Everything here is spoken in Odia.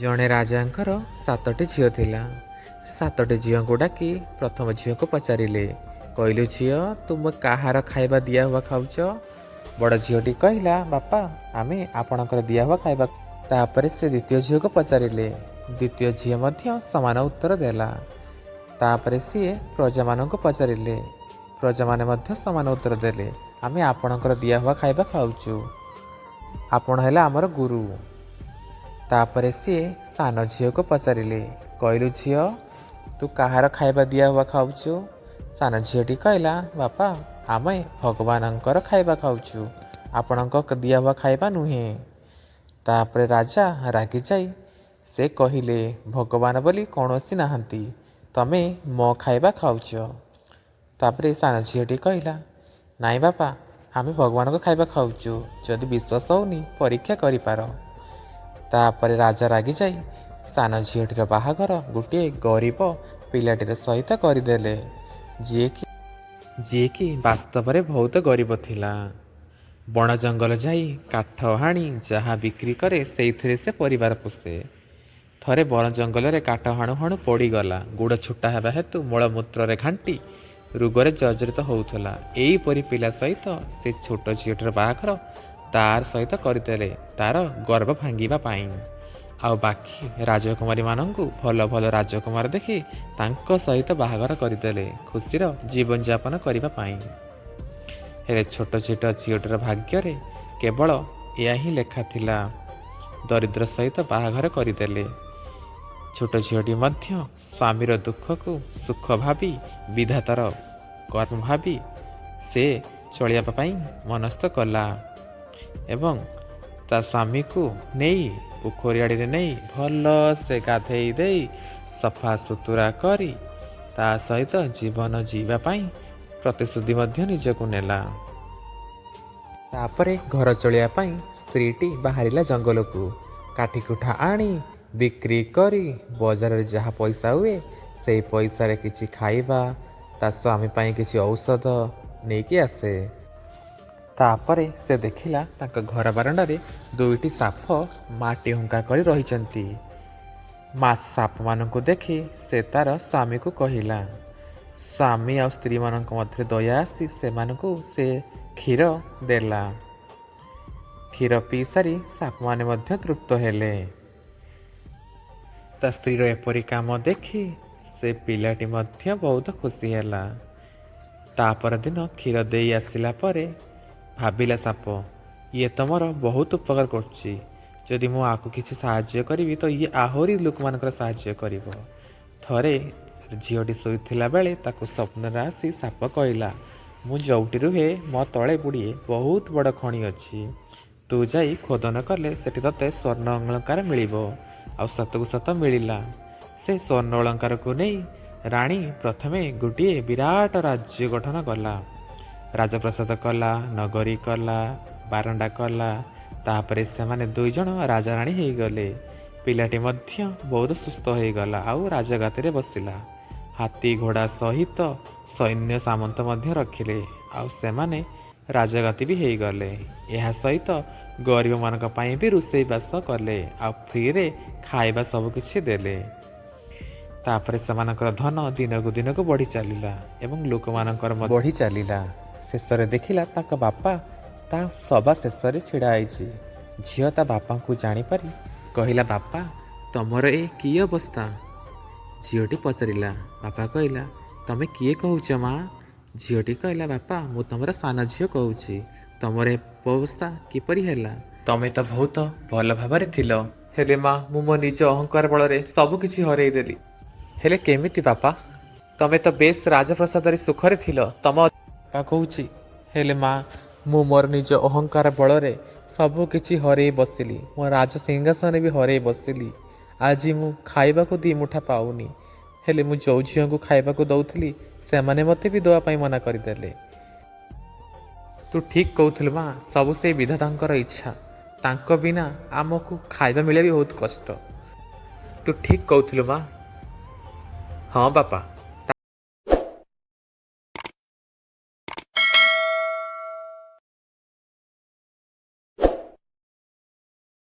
ଜଣେ ରାଜାଙ୍କର ସାତଟି ଝିଅ ଥିଲା। ସେ ସାତଟି ଝିଅଙ୍କୁ ଡାକି ପ୍ରଥମ ଝିଅକୁ ପଚାରିଲେ, କହିଲୁ ଝିଅ, ତୁମେ କାହାର ଖାଇବା ଦିଆହୁଆ ଖାଉଛ? ବଡ଼ ଝିଅଟି କହିଲା, ବାପା, ଆମେ ଆପଣଙ୍କର ଦିଆହୁଆ ଖାଇବା। ତାପରେ ସେ ଦ୍ୱିତୀୟ ଝିଅକୁ ପଚାରିଲେ। ଦ୍ୱିତୀୟ ଝିଅ ମଧ୍ୟ ସମାନ ଉତ୍ତର ଦେଲା। ତାପରେ ସିଏ ପ୍ରଜାମାନଙ୍କୁ ପଚାରିଲେ। ପ୍ରଜାମାନେ ମଧ୍ୟ ସମାନ ଉତ୍ତର ଦେଲେ, ଆମେ ଆପଣଙ୍କର ଦିଆହୁଆ ଖାଇବା ଖାଉଛୁ, ଆପଣ ହେଲେ ଆମର ଗୁରୁ। ତାପରେ ସିଏ ସାନ ଝିଅକୁ ପଚାରିଲେ, କହିଲୁ ଝିଅ, ତୁ କାହାର ଖାଇବା ଦିଆହୁଆ ଖାଉଛୁ? ସାନ ଝିଅଟି କହିଲା, ବାପା, ଆମେ ଭଗବାନଙ୍କର ଖାଇବା ଖାଉଛୁ, ଆପଣଙ୍କ ଦିଆହୁଆ ଖାଇବା ନୁହେଁ। ତାପରେ ରାଜା ରାଗିଯାଇ ସେ କହିଲେ, ଭଗବାନ ବୋଲି କୌଣସି ନାହାନ୍ତି, ତମେ ମୋ ଖାଇବା ଖାଉଛ। ତାପରେ ସାନ ଝିଅଟି କହିଲା, ନାଇଁ ବାପା, ଆମେ ଭଗବାନଙ୍କ ଖାଇବା ଖାଉଛୁ, ଯଦି ବିଶ୍ୱାସ ହେଉନି ପରୀକ୍ଷା କରିପାର। ତାପରେ ରାଜା ରାଗିଯାଇ ସାନ ଝିଅଟିର ବାହାଘର ଗୋଟିଏ ଗରିବ ପିଲାଟିର ସହିତ କରିଦେଲେ, ଯିଏକି ବାସ୍ତବରେ ବହୁତ ଗରିବ ଥିଲା। ବଣ ଜଙ୍ଗଲ ଯାଇ କାଠ ହାଣି ଯାହା ବିକ୍ରି କରେ, ସେଇଥିରେ ସେ ପରିବାର ପୋଷେ। ଥରେ ବଣ ଜଙ୍ଗଲରେ କାଠ ହାଣୁ ହାଣୁ ପଡ଼ିଗଲା। ଗୋଡ଼ ଛୋଟା ହେବା ହେତୁ ମଳମୂତ୍ରରେ ଘାଣ୍ଟି ରୋଗରେ ଜର୍ଜରିତ ହେଉଥିଲା। ଏହିପରି ପିଲା ସହିତ ସେ ଛୋଟ ଝିଅଟିର ବାହାଘର ତାର ସହିତ କରିଦେଲେ, ତାର ଗର୍ବ ଭାଙ୍ଗିବା ପାଇଁ। ଆଉ ବାକି ରାଜକୁମାରୀମାନଙ୍କୁ ଭଲ ଭଲ ରାଜକୁମାର ଦେଖି ତାଙ୍କ ସହିତ ବାହାଘର କରିଦେଲେ, ଖୁସିର ଜୀବନଯାପନ କରିବା ପାଇଁ। ହେଲେ ଛୋଟ ଛୋଟ ଝିଅଟିର ଭାଗ୍ୟରେ କେବଳ ଏହା ହିଁ ଲେଖା ଥିଲା, ଦରିଦ୍ର ସହିତ ବାହାଘର କରିଦେଲେ। ଛୋଟ ଝିଅଟି ମଧ୍ୟ ସ୍ୱାମୀର ଦୁଃଖକୁ ସୁଖ ଭାବି, ବିଧାତାର କର୍ମ ଭାବି ସେ ଚଳିବା ପାଇଁ ମନସ୍ଥ କଲା ଏବଂ ତା ସ୍ୱାମୀକୁ ନେଇ ପୋଖରୀ ଆଡ଼ିରେ ନେଇ ଭଲସେ ଗାଧେଇ ଦେଇ ସଫା ସୁତୁରା କରି ତା ସହିତ ଜୀବନ ଜିଇବା ପାଇଁ ପ୍ରତିଶ୍ରୁତି ମଧ୍ୟ ନିଜକୁ ନେଲା। ତାପରେ ଘର ଚଳିବା ପାଇଁ ସ୍ତ୍ରୀଟି ବାହାରିଲା ଜଙ୍ଗଲକୁ। କାଠିକୁଠା ଆଣି ବିକ୍ରି କରି ବଜାରରେ ଯାହା ପଇସା ହୁଏ, ସେଇ ପଇସାରେ କିଛି ଖାଇବା, ତା ସ୍ୱାମୀ ପାଇଁ କିଛି ଔଷଧ ନେଇକି ଆସେ। ତାପରେ ସେ ଦେଖିଲା ତାଙ୍କ ଘର ବାରଣ୍ଡାରେ ଦୁଇଟି ସାପ ମାଟି ହୁଙ୍କା କରି ରହିଛନ୍ତି। ମା ସାପମାନଙ୍କୁ ଦେଖି ସେ ତାର ସ୍ୱାମୀକୁ କହିଲା। ସ୍ୱାମୀ ଆଉ ସ୍ତ୍ରୀମାନଙ୍କ ମଧ୍ୟରେ ଦୟା ଆସି ସେମାନଙ୍କୁ ସେ କ୍ଷୀର ଦେଲା। କ୍ଷୀର ପିଇ ସାରି ସାପମାନେ ମଧ୍ୟ ତୃପ୍ତ ହେଲେ। ତା ସ୍ତ୍ରୀର ଏପରି କାମ ଦେଖି ସେ ପିଲାଟି ମଧ୍ୟ ବହୁତ ଖୁସି ହେଲା। ତା ପରଦିନ କ୍ଷୀର ଦେଇ ଆସିଲା ପରେ ଭାବିଲା ସାପ, ଇଏ ତ ମୋର ବହୁତ ଉପକାର କରୁଛି, ଯଦି ମୁଁ ଆକୁ କିଛି ସାହାଯ୍ୟ କରିବି ତ ଇଏ ଆହୁରି ଲୋକମାନଙ୍କର ସାହାଯ୍ୟ କରିବ। ଥରେ ଝିଅଟି ଶୋଇଥିଲା ବେଳେ ତାକୁ ସ୍ୱପ୍ନରେ ଆସି ସାପ କହିଲା, ମୁଁ ଯେଉଁଠି ରୁହେ ମୋ ତଳେ ଗୁଡ଼ିଏ ବହୁତ ବଡ଼ ଖଣି ଅଛି, ତୁ ଯାଇ ଖୋଦନ କଲେ ସେଠି ତୋତେ ସ୍ୱର୍ଣ୍ଣ ଅଳଙ୍କାର ମିଳିବ। ଆଉ ସତକୁ ସତ ମିଳିଲା। ସେ ସ୍ୱର୍ଣ୍ଣ ଅଳଙ୍କାରକୁ ନେଇ ରାଣୀ ପ୍ରଥମେ ଗୋଟିଏ ବିରାଟ ରାଜ୍ୟ ଗଠନ କଲା, ରାଜପ୍ରସାଦ କଲା, ନଗରୀ କଲା, ବାରଣ୍ଡା କଲା। ତାପରେ ସେମାନେ ଦୁଇ ଜଣ ରାଜାରାଣୀ ହେଇଗଲେ। ପିଲାଟି ମଧ୍ୟ ବହୁତ ସୁସ୍ଥ ହେଇଗଲା ଆଉ ରାଜଗାଦିରେ ବସିଲା। ହାତୀ ଘୋଡ଼ା ସହିତ ସୈନ୍ୟ ସାମନ୍ତ ମଧ୍ୟ ରଖିଲେ ଆଉ ସେମାନେ ରାଜଗାଦି ବି ହେଇଗଲେ। ଏହା ସହିତ ଗରିବମାନଙ୍କ ପାଇଁ ବି ରୋଷେଇବାସ କଲେ ଆଉ ଫ୍ରିରେ ଖାଇବା ସବୁକିଛି ଦେଲେ। ତାପରେ ସେମାନଙ୍କର ଧନ ଦିନକୁ ଦିନକୁ ବଢ଼ି ଚାଲିଲା ଏବଂ ଲୋକମାନଙ୍କର ବଢ଼ି ଚାଲିଲା। ଶେଷରେ ଦେଖିଲା ତାଙ୍କ ବାପା ତା ସବା ଶେଷରେ ଛିଡ଼ା ହେଇଛି। ଝିଅ ତା ବାପାଙ୍କୁ ଜାଣିପାରି କହିଲା, ବାପା, ତମର ଏ କି ଅବସ୍ଥା? ଝିଅଟି ପଚାରିଲା। ବାପା କହିଲା, ତମେ କିଏ କହୁଛ ମା? ଝିଅଟି କହିଲା, ବାପା, ମୁଁ ତମର ସାନ ଝିଅ କହୁଛି। ତମର ଏ ଅବସ୍ଥା କିପରି ହେଲା? ତମେ ତ ବହୁତ ଭଲ ଭାବରେ ଥିଲ। ହେଲେ ମା, ମୁଁ ମୋ ନିଜ ଅହଙ୍କାର ବଳରେ ସବୁ କିଛି ହରେଇ ଦେଲି। ହେଲେ କେମିତି ବାପା? ତମେ ତ ବେଶ ରାଜପ୍ରସାଦରେ ସୁଖରେ ଥିଲ। ତମ ବାପା କହୁଛି, ହେଲେ ମା, ମୁଁ ମୋର ନିଜ ଅହଙ୍କାର ବଳରେ ସବୁ କିଛି ହରେଇ ବସିଲି। ମୋ ରାଜ ସିଂହାସନ ବି ହରେଇ ବସିଲି। ଆଜି ମୁଁ ଖାଇବାକୁ ଦି ମୁଠା ପାଉନି। ହେଲେ ମୁଁ ଯେଉଁ ଝିଅଙ୍କୁ ଖାଇବାକୁ ଦେଉଥିଲି, ସେମାନେ ମୋତେ ବି ଦେବା ପାଇଁ ମନା କରିଦେଲେ। ତୁ ଠିକ୍ କହୁଥିଲୁ ମା, ସବୁ ସେଇ ବିଧାତାଙ୍କର ଇଚ୍ଛା। ତାଙ୍କ ବିନା ଆମକୁ ଖାଇବା ମିଳିବା ବି ବହୁତ କଷ୍ଟ। ତୁ ଠିକ୍ କହୁଥିଲୁ ମା। ହଁ ବାପା,